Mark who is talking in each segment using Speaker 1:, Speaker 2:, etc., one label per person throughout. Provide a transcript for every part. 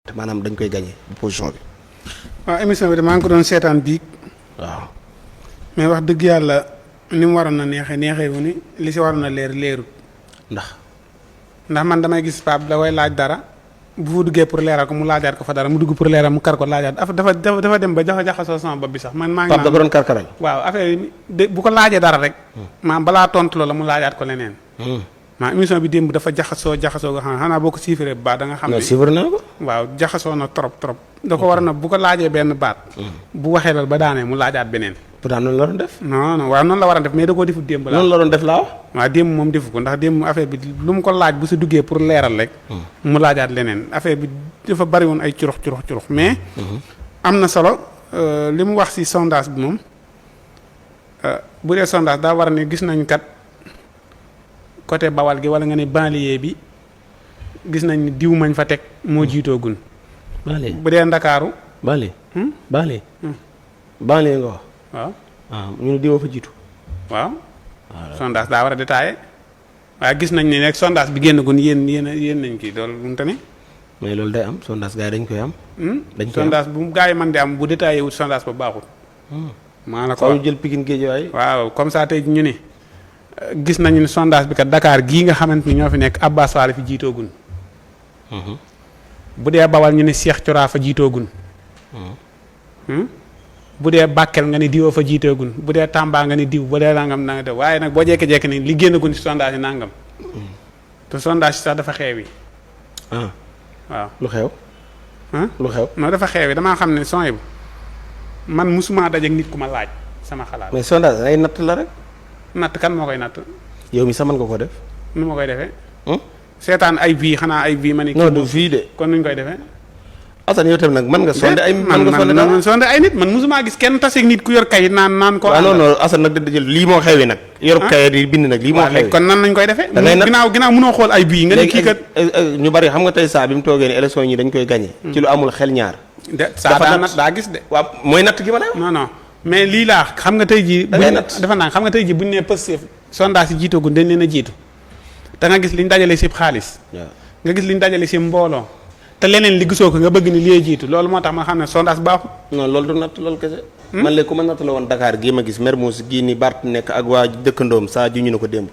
Speaker 1: te maanaam dañ koy gagné position bi.
Speaker 2: waaw émission bi de maa ngi ko doon seetaan biig.
Speaker 1: waaw.
Speaker 2: mais wax dëgg yàlla ni mu waroon na neexee wu ni li si waroon na leerut.
Speaker 1: ndax
Speaker 2: man damay gis Pape da koy laaj dara bu fu duggee pour leeral ko mu laajaat ko fa dara mu dugg pour leeral mu kar ko laajaat dafa dem ba jaxasoo sama bopp bi sax man. maa ngi
Speaker 1: Pape da ko doon karkaral.
Speaker 2: waaw affaire yi bu ko laajee dara rek. maam balaa tontu loola mu laajaat ko leneen. maa émission bi démb dafa jaxasoo nga xam ne xanaa boo ko chiffré bu baax da nga xam ne.
Speaker 1: non chiffré na ko.
Speaker 2: waaw jaxasoo na trop. da ko war a na bu ko laajee benn baat. bu waxee loolu ba daanee mu laajaat beneen.
Speaker 1: pourtant noonu la doon def.
Speaker 2: non waaw noonu la war a def mais da koo defut démb la.
Speaker 1: noonu la doon def laa wax.
Speaker 2: waaw démb moom defu ko ndax démb affaire bi lu mu ko laaj bu si duggee pour leeral rek. mu laajaat leneen affaire bi dafa bari woon ay curux mais. am na solo li mu wax si sondage bi moom bu dee sondage daa war a ne gis nañ kat côté Bawal gi wala nga ne banlieue bi gis nañ ni diw mañ fa teg moo jiitoogun.
Speaker 1: banlieue
Speaker 2: bu dee Ndakaaru.
Speaker 1: banlieue. banlieue nga wax.
Speaker 2: waaw.
Speaker 1: ñu ne diwoo fa jiitu.
Speaker 2: waaw. sondage daa war a détaillé waaye gis nañ ne nag sondage bi génn gun yéen nañ kii loolu bu mu tane.
Speaker 1: mais loolu day am sondage gars yi dañ koy am. dañ koy am
Speaker 2: sondage bu gars yi mën di am bu détaillé wut sondage ba baaxul. maa la ko
Speaker 1: ñu jël Pikine Guédiawaye.
Speaker 2: waaw comme ça tey ñu ne gis nañu ne sondage bi kat Dakar gii nga xamante ni ñoo fi nekk Abbas Fall fi jiitoogun. bu dee Bawal ñu ne Cheikh Thiora fa jiitoogun. bu dee Bakel nga ne diwoo fa jiitoogun bu dee Tamba nga ne diw bu dee nangam nanga def waaye nag boo jékki-jékki ni li génnagun ci sondage yi nangam. te sondage yi sax dafa xeewi. waaw
Speaker 1: lu xew. lu xew.
Speaker 2: non dafa xeewi damaa xam ne son yi man musuma dajeek nit ku ma laaj sama xalaat.
Speaker 1: mais sondage ay natt la rek.
Speaker 2: natt kan moo koy natt.
Speaker 1: yow mi sax mën nga ko def.
Speaker 2: nu ma koy defee. seetaan ay vie xanaa ay vie ma ne.
Speaker 1: non du vie de.
Speaker 2: kon nuñ koy defee.
Speaker 1: Assane yow tamit nag mën nga sonde ay.
Speaker 2: man sonde ay nit man musuma gis kenn taseeg nit ku yor kayit naan ko.
Speaker 1: waaw non Assane nag da jël lii moo xewi nag. yor kayit yi bind nag lii moo xewi.
Speaker 2: kon nan lañ koy defee.
Speaker 1: da ngay nag
Speaker 2: ginnaaw mënoo xool ay vie nga ne kii kat.
Speaker 1: ñu bari xam nga tey saa bi mu toogee ne élection yi dañ koy gagné. ci lu amul xel ñaar.
Speaker 2: saa daa gis de.
Speaker 1: waaw mooy natt gi ma ne.
Speaker 2: non mais lii laa xam nga tey jii.
Speaker 1: da ngay natt
Speaker 2: dafa naan xam nga tey jii bu ñu nee Pastef sondage yi jiitoogu dañ leen a jiitu da nga gis liñ dajale si xaalis. nga gis liñ dajale si mbooloo te leneen li gisoo ko nga bëgg ni liy jiitu loolu moo tax ma xam ne sondage baaxul.
Speaker 1: non loolu du natt loolu kese. man léegi ku ma natt la woon Dakar gii ma gis Mermoz gii ni Bart nekk ak waa dëkkandoom saa ju ñu ne ko démb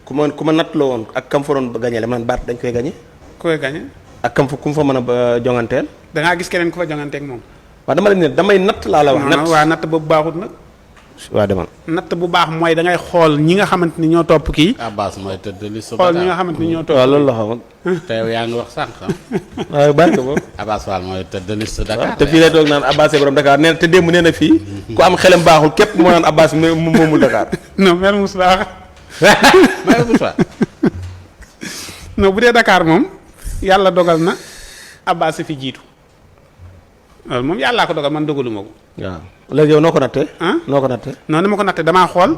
Speaker 1: ku ma natt la woon ak kam fa doon gañale man Bart dañ koy gañe.
Speaker 2: ku koy gañe.
Speaker 1: ak kam fa ku mu fa mën a jonganteel.
Speaker 2: da ngaa gis keneen ku fa jonganteeg moom.
Speaker 1: waaw dama la ne damay natt laa la wax. natt
Speaker 2: waaw natt boobu baaxut nag.
Speaker 1: waaw demal.
Speaker 2: natt bu baax mooy da ngay xool ñi nga xamante ni ñoo topp kii.
Speaker 3: Abbas mooy tëdd li su
Speaker 2: xool ñi nga xamante ni ñoo topp.
Speaker 1: waaw loolu la xam.
Speaker 3: te yow yaa ngi wax sànq.
Speaker 1: waaw bari ko boobu.
Speaker 3: Abbas Fall mooy tëdd li su Dakar.
Speaker 1: te fii lay toog naan Abbas borom Dakar nee te démb nee na fii. ku am xelam baaxul képp moo naan Abbas moomul Dakar.
Speaker 2: non mère Moussa.
Speaker 3: mère Moussa.
Speaker 2: non bu dee Dakar moom yàlla dogal na Abbas fi jiitu loolu moom yàllaa ko dogal man dogaluma ko.
Speaker 1: waaw léegi yow noo ko nattee. noo ko nattee.
Speaker 2: non ni ma ko nattee damaa xool.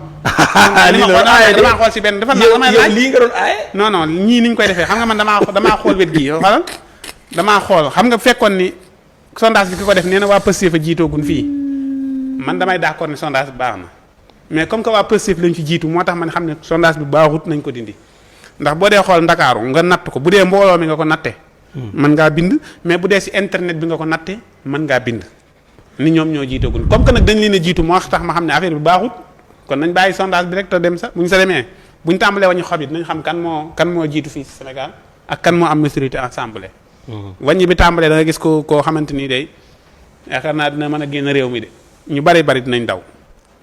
Speaker 1: lii la aaye
Speaker 2: damaa xool si benn dafa damay laaj
Speaker 1: lii nga doon aaye.
Speaker 2: non ñii niñ koy defee xam nga man damaa xool wet gii xoolal damaa xool xam nga fekkoon ni sondage bi ki ko def nee na waa Pastef fa jiitoogun fii man damay d'accord ne sondage bi baax na mais comme que waa Pastef lañ fi jiitu moo tax man xam ne sondage bi baaxut nañ ko dindi ndax boo dee xool Ndakaaru nga natt ko bu dee mbooloo mi nga ko natte mën ngaa bind mais bu dee si internet bi nga ko natte mën ngaa bind ni ñoom ñoo jiitoogun comme que nag dañ leen a jiitu moo tax ma xam ne affaire bi baaxut kon nañ bàyyi sondage bi rek te dem sax bu ñu sa demee bu ñu tàmbalee wañu xob it nañ xam kan moo jiitu fii si Sénégal ak kan moo am majorité assemblée. wàññi bi tàmbalee da nga gis koo xamante ni day yaakaar naa dina mën a génn réew mi de ñu bari dinañ daw.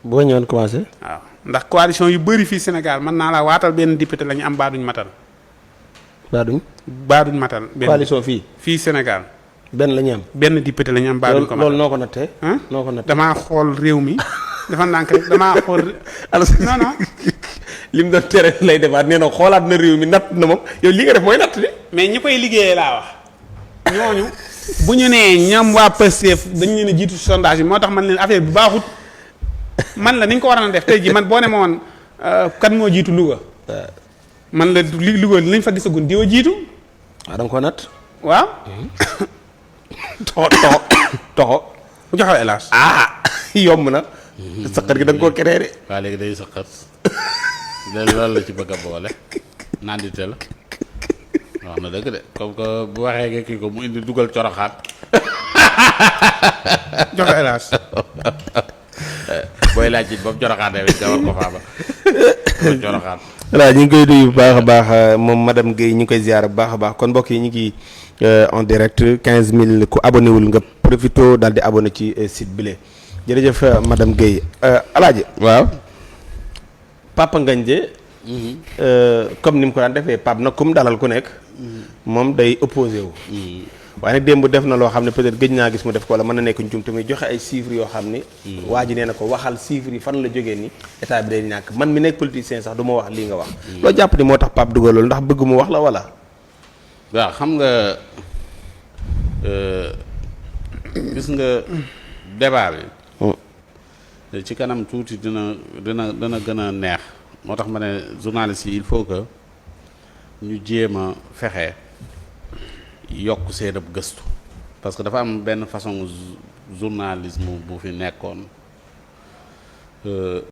Speaker 1: boo ñëwoon commencé.
Speaker 2: waaw ndax coalition yu bëri fii Sénégal mën naa la waatal benn député la ñu am baaduñ matal. baaduñ matal.
Speaker 1: coalition
Speaker 2: fii Sénégal.
Speaker 1: benn la ñu am.
Speaker 2: benn député la ñu am baaduñ ko matal
Speaker 1: loolu noo ko nattee. noo ko nattee
Speaker 2: damaa xool réew mi dafa ndànk rek damaa xool. non.
Speaker 1: li mu doon tere lay defaat nee na xoolaat na réew mi natt na moom yow li nga def mooy natt de.
Speaker 2: mais ñi koy liggéeyee laa wax ñooñu bu ñu nee ñoom waa Pastef dañu leen a jiitu sondage yi moo tax man leen affaire bi baaxut man la ni ñu ko war a def tey jii man boo ne ma woon kan moo jiitu Louga. man la Louga lañ fa gisagun diwa jiitu.
Speaker 1: waaw da nga ko natt.
Speaker 2: waaw.
Speaker 1: toxo.
Speaker 2: bu joxew hélas.
Speaker 1: yomb na. saqat gi da nga koo keree de.
Speaker 3: waaw léegi day saqat loolu la ci bëgg a boole nandite la wax na dëgg de comme que bu waxee nga kii ko mu indi dugal coroxaan.
Speaker 2: joxe hélas.
Speaker 3: booy laaj it ba mu coroxaan tamit nga war ko faa ba coroxaan.
Speaker 1: voilà ñu ngi koy nuyu bu baax a baax moom madame Guèye ñu ngi koy ziar bu baax a baax kon mbokk yi ñu ngi en direct 15000 ku abonné wul nga profito daal di abonné ci site bile jërëjëf madame Guèye Alaaji
Speaker 3: waaw.
Speaker 1: Papa Ngagne de comme ni mu ko daan defee Pape nag kum dalal ku nekk moom day opposé wu waaye nag démb def na loo xam ne peut-être gëj naa gis mu def ko wala mën na nekk njum tamit joxe ay chiffres yoo xam ni waa ji nee na ko waxal chiffres yi fan la jógee ni état bi day ñàkk man mi nekk politicien sax du ma wax lii nga wax loo jàpp ni moo tax Pape dugal loolu ndax bëgg mu wax la wala
Speaker 3: waaw xam nga gis nga débat bi ci kanam tuuti dina gën a neex moo tax ma ne journaliste yi il faut que ñu jéem a fexe yokk seen ab gëstu parce que dafa am benn façon journalisme bu fi nekkoon